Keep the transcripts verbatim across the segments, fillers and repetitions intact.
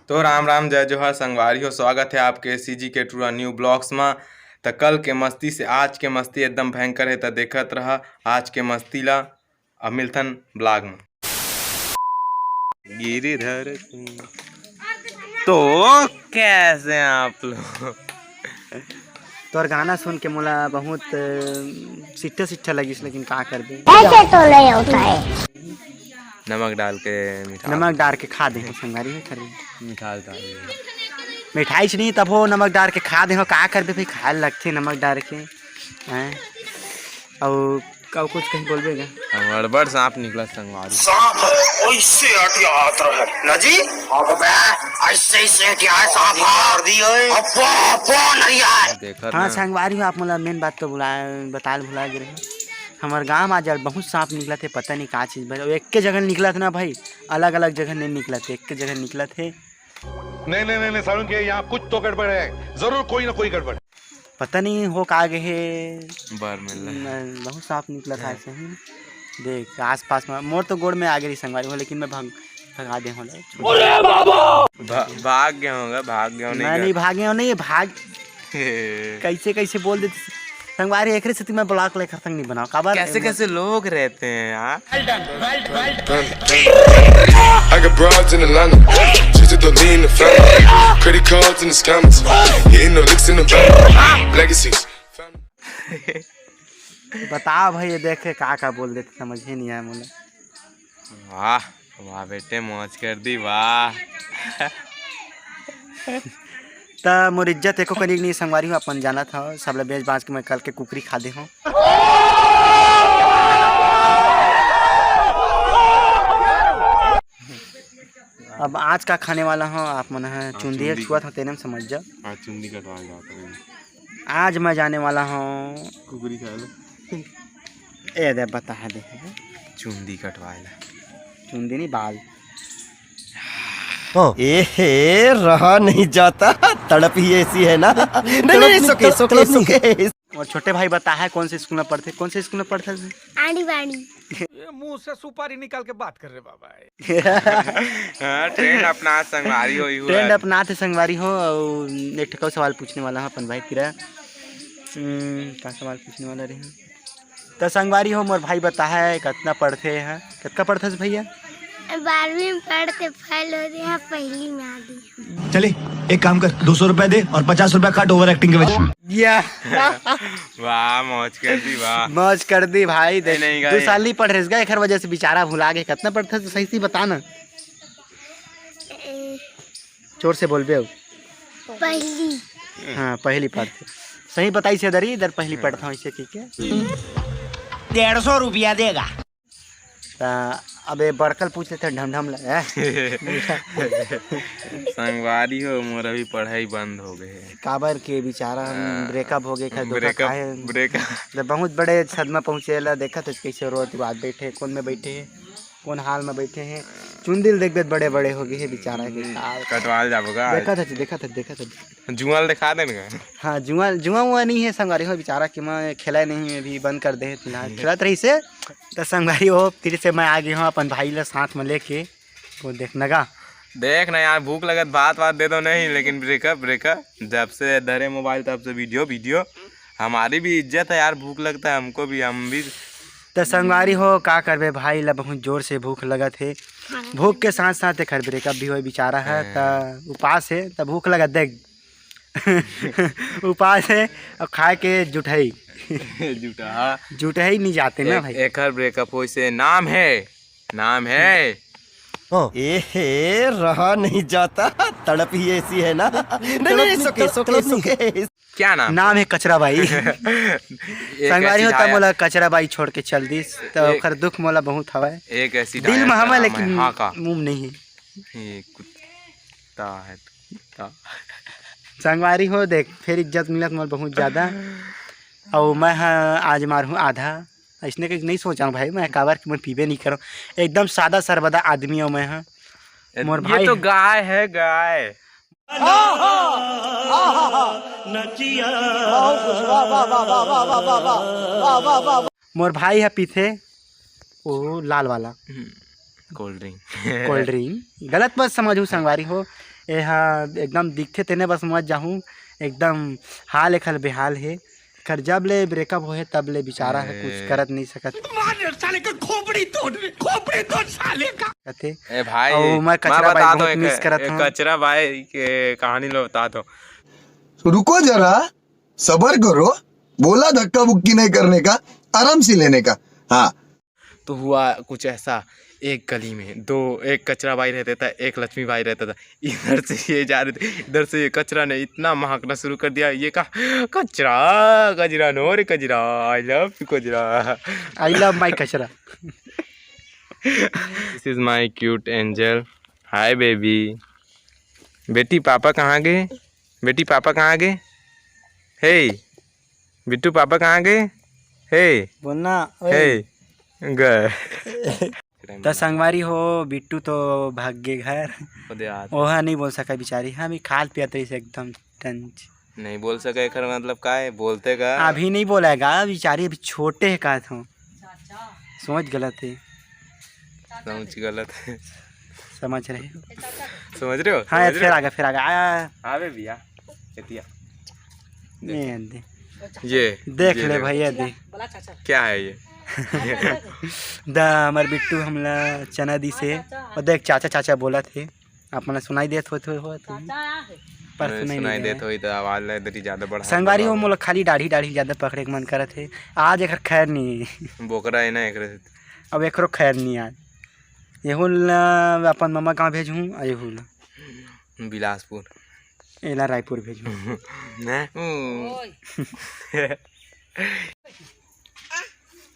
तो राम राम, जय जोहार संगवारी हो, स्वागत है आपके CG के टूरा न्यू ब्लॉग्स में। त कल के मस्ती से आज के मस्ती एकदम भयंकर है, त देखत रहा आज के मस्ती ला। अब मिलथन ब्लॉग में। गिरिधर सिंह। तो कैसे हैं आप लोग? तोर गाना सुन के मोला बहुत, अ, सिट्ठा सिट्ठा लगिस, लेकिन का करबे? ऐसे तो नहीं होता है। नमक डाल के मिठा नमक डाल के खा दे संगवारी हो, खा दे। मिठाई डाल दे। मिठाई च नहीं, तब हो नमक डाल के खा दे हो, का करबे भाई, खाए लगथे नमक डाल के। हैं? अउ का कुछ कहीं बोलबे गा? हम अड़बड़ सांप निकला संगवारी। सांप ऐसे अटियात रहे ना जी। अबे, ऐसे ऐसे क्या है सांप? मार दी है। अप्पा, अप्पा, नहीं आए। देखत हाँ ना। संगवारी हो, आप मोला मेन बात तो बुला, बताल भुला गे रहे। हमर गांव में आज बहुत सांप निकलत हे, पता नहीं का चीज बर। एक के जगह निकलत ना भाई, अलग अलग जगह नहीं निकलत, एक के जगह निकलत हे। नहीं, नहीं, नहीं, नहीं, सारुण के यहाँ कुछ तो गड़बड़ है, जरूर कोई ना कोई गड़बड़। पता नहीं हो का गे हे। बर मिल रहा है। न-, बहुत सांप निकलत हे सही। देख आसपास में मोर तो गोड़ में आ गे रही संगवारी हो, लेकिन मैं भाग, भगा दे हो। भा-, भाग गए होंगे, भाग गए होंगे। नहीं, नहीं भागे हो, नहीं भाग। कैसे कैसे बोल देते संगवारी, एकरे सेती मैं ब्लॉग लेकर तक नहीं बनाओ। काबर कैसे कैसे लोग रहते हैं यार। I got broads in Atlanta, just to lean the family. Credit cards and the scammers, hitting no licks in the bank. Legacies. बताओ भाई, ये देख के का का बोल देते, समझ ही नहीं आया मोला। वाह वाह बेटे, मौज कर दी वाह। त मोर इज्जत एको कनिक नहीं संगवारी हो, अपन जानत हव, सबला बेच बांच के मैं कल के कुकरी खा दे हूँ। अब आज का खाने वाला हूँ, आप मन ह हाँ, चुंदी चुंदी। छुआ था तेने में समझ जा। आज चुंदी कटवा जाता है। आज मैं जाने वाला हूँ कुकरी खाए ला। ए दे बता दे। चुंदी कटवाए ला। चुंदी नहीं, बाल। ए हे, रहा नहीं जाता, तड़प ही ऐसी है ना। नहीं, नहीं, नहीं, सुके, सुके, सुके। और छोटे भाई बता है कौन से स्कूल में पढ़ते, कौन से स्कूल में पढ़ते थे? आड़ी बाड़ी। ये मुंह से सुपारी निकाल के बात कर रहे बाबा। हाँ, ट्रेंड अपना संगवारी हो, ट्रेंड अपना थे संगवारी हो। और एक ठो सवाल पूछने वाला हूँ अपन भाई तेरा। हम्म, का सवाल पूछने वाला रही? त संगवारी हो, मोर भाई बताहे कतना पढ़थे ह? कतका पढ़थस भैया? बारहवीं में पढ़ के फेल हो गया, पहली में आ गया। चले, एक काम कर, दो सौ रुपया दे और पचास रुपया काट ओवर एक्टिंग के वजह से। या। वाह, मौज कर दी, वाह। मौज कर दी भाई। नहीं, नहीं, दो साल नहीं पढ़ रहे, एकर वजह से बेचारा भुला गए। कतना पढ़थस तो सही से बता ना। ए, जोर से बोलबे हो। पहली। हाँ, पहली पढ़थे। सही बताई से दरी, इधर पहली पढ़ता हूँ इसे, ठीक है? डेढ़ सौ रुपया देगा। ता अबे बड़कल पूछ लेते ढमढम ले, हैं? संगवारी हो, मोर अभी पढ़ाई बंद हो गए हे। काबर के बेचारा हम हाँ। ब्रेकअप हो गए, खैर धोखा ब्रेकअप, खाए। ब्रेकअप। जब बहुत बड़े सदमा पहुँचे ला, देखत हस कैसे रोत बात बैठे, कौन में बैठे हे। कौन हाल में बैठे हे? चुंदी ल देखबे त बड़े बड़े हो गए हे बेचारा के। हम्म, का कटवाल जाबो का? देखत हच, देखत हच, देखत हच। जुआं ल दिखा देन का? हाँ, जुआं, जुआं उआं नहीं हे संगवारी हो, बेचारा के मैं खेला नहीं, अभी बंद कर दे हे फिलहाल। खेलत रही से, त संगवारी हो, फिर से मैं आ गई हूँ अपन भाई ला साथ में लेके। वो देखना का? देख ना यार, भूख लगत, भात वात दे दो नहीं, लेकिन ब्रेकअप, ब्रेकअप। जब से धरे मोबाइल तब से वीडियो, वीडियो। हमारी भी इज्जत है यार, भूख लगता है हमको भी, हम भी। त संगवारी हो, का करबे भाई ला बहुत जोर से भूख लगत हे। भूख के साथ साथ एकर ब्रेकअप भी होए बेचारा है, त उपास है, त भूख लगत देख। उपास है और खाए के जुठई। जुठा। जुठई नहीं जाते ना एक, भाई। एकर ब्रेकअप होए से नाम है, नाम है। ए हे, रहा नहीं जाता, तड़प ही ऐसी है ना। नहीं, नहीं, सुके, सुके, सुके। क्या नाम? नाम है कचरा बाई। एक संगवारी ऐसी होता डाया। मोला कचरा बाई छोड़ के चल दिस, तो एक ओकर दुख मोला बहुत हवय। एक ऐसी दिल डाया में हवय, नाम है, लेकिन हाँ का? मुंह में नहीं है। ये कुत्ता है, कुत्ता। संगवारी हो, देख, फिर इज्जत मिलत मोला बहुत ज्यादा। और मैं, हाँ, आज मारहूँ आधा। इसने के नहीं सोचा हूँ भाई, मैं काबर कि मैं पीबे नहीं करूँ। एकदम सादा सरबदा आदमी हूँ मैं, हाँ। मोर ये भाई तो है। गाय है, गाय। मोर भाई ह पीथे ओ लाल वाला। हम्म, कोल्ड ड्रिंक। Cold drink. गलत मत समझू संगवारी हो, एहा एकदम दिखथे तेने बस मत जाहूँ, एकदम हाल एखर बेहाल हे। कर जब ले ब्रेकअप होहे तब ले बेचारा हे, कुछ ए। करत नहीं सकत। मार साले का खोपड़ी तोड़ रे, खोपड़ी तोड़ साले का। कथे। ए भाई, अउ मैं मैं कचरा बता बाई दो बहुत एक, मिस करत एक हूँ। कचरा बाई के कहानी लो बता दो। रुको जरा, सबर करो, बोला धक्का बुक्की नहीं करने का, आराम से लेने का। हाँ। तो हुआ कुछ ऐसा, एक गली में दो, एक कचरा भाई रहता था, एक लक्ष्मी भाई रहता था। इधर से ये जा रहे थे, इधर से ये कचरा ने इतना महकना शुरू कर दिया। ये कहा, "कचरा, कचरा नो रे कचरा, I love you कचरा।" I love my कचरा। This is my cute angel. Hi baby। बेटी, पापा कहाँ गए? बेटी, पापा कहाँ गए? हे, बिट्टू, पापा कहाँ गए? हे, बोलना, ओए। हे, गए। तो संगवारी हो, बिट्टू तो भाग गे घर। खुद यार। ओहा नहीं बोल सका बिचारी, हम ही खाल पियत रही से एकदम टंच। नहीं बोल सका, एकर मतलब का है? बोलते का? अभी नहीं बोलेगा बिचारी, अभी छोटे है का था। समझ गलत है। समझ गलत है। समझ रहे हो? समझ रहे हो? हाँ, समझ रहे फिर हो? आ गया, फिर आ गया। आ, हाँ बे भैया, चेतिया। ये दे। ये, देख ये ले देखो। भैया, दे। क्या है ये? द हमार बिट्टू हमला चना दी से। और देख, चाचा, चाचा बोला थे। आप मन ला सुनाई देत होत होत होही, पर नहीं, सुनाई नहीं सुनाई देत देत होही। होही तो आवाज ला इधर ही ज्यादा बढ़ा के संगवारी हो, बोला। मोला खाली दाढ़ी, दाढ़ी ज्यादा पकड़े के मन करत हे। आज एकर खैर नहीं है। बोकरा है ना, एकरे से। अब एकरो खैर नहीं आज। एहू ला अपन ममा गाँव भेजहूँ, आ एहू ला। बिलासपुर। एला रायपुर भेजहूँ। नहीं। ओए।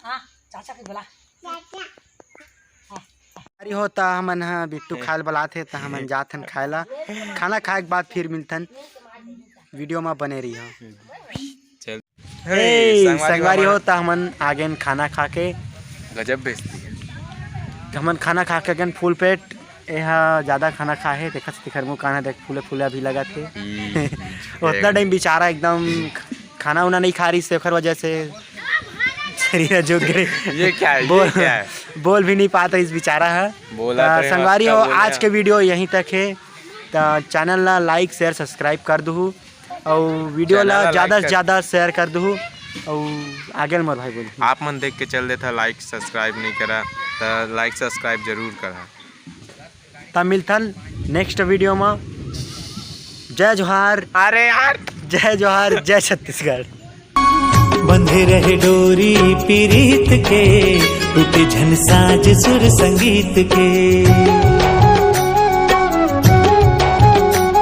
हाँ, चाचा के बुला। अरे हो, त हमन ह बिट्टू खाए ल बलात हे, त हमन जात हन खाए ला। खाना खाए के बाद फिर मिलथन, वीडियो म बने रहिहो। चल। हे, हे, संगवारी संगवारी हो, हो, त हमन आगेन खाना खा के। गजब बेइज्जती है। त हमन खाना खा के आगेन फुल पेट। एहा ज्यादा खाना खा हे, देखत तेखर मुंह कान ह देख फूले फूले अभी लगत हे। हम्म। उतना टाइम बेचारा एकदम खाना उना नहीं खा रही से, ओकर वजह से शरीर जुट गए। ये क्या है? ये बोल, क्या है? बोल भी नहीं पाता इस बेचारा है। बोला त तो संगवारी हो, बोला आज है। के वीडियो यहीं तक है। त चैनल ला लाइक, शेयर, सब्सक्राइब कर दूहू, और वीडियो चैनल ला ला ज्यादा लाइक से कर ज्यादा शेयर कर दूहू, और आगे ल मोर भाई बोल। आप मन देख के चल देथा, लाइक सब्सक्राइब नहीं करा, त लाइक सब्सक्राइब जरूर करा। त मिलथन नेक्स्ट वीडियो म। जय जोहार। अरे यार। जय जोहार, जय छत्तीसगढ़। बंधे रहे डोरी पीरीत के, टूटे झन साज सुर संगीत के।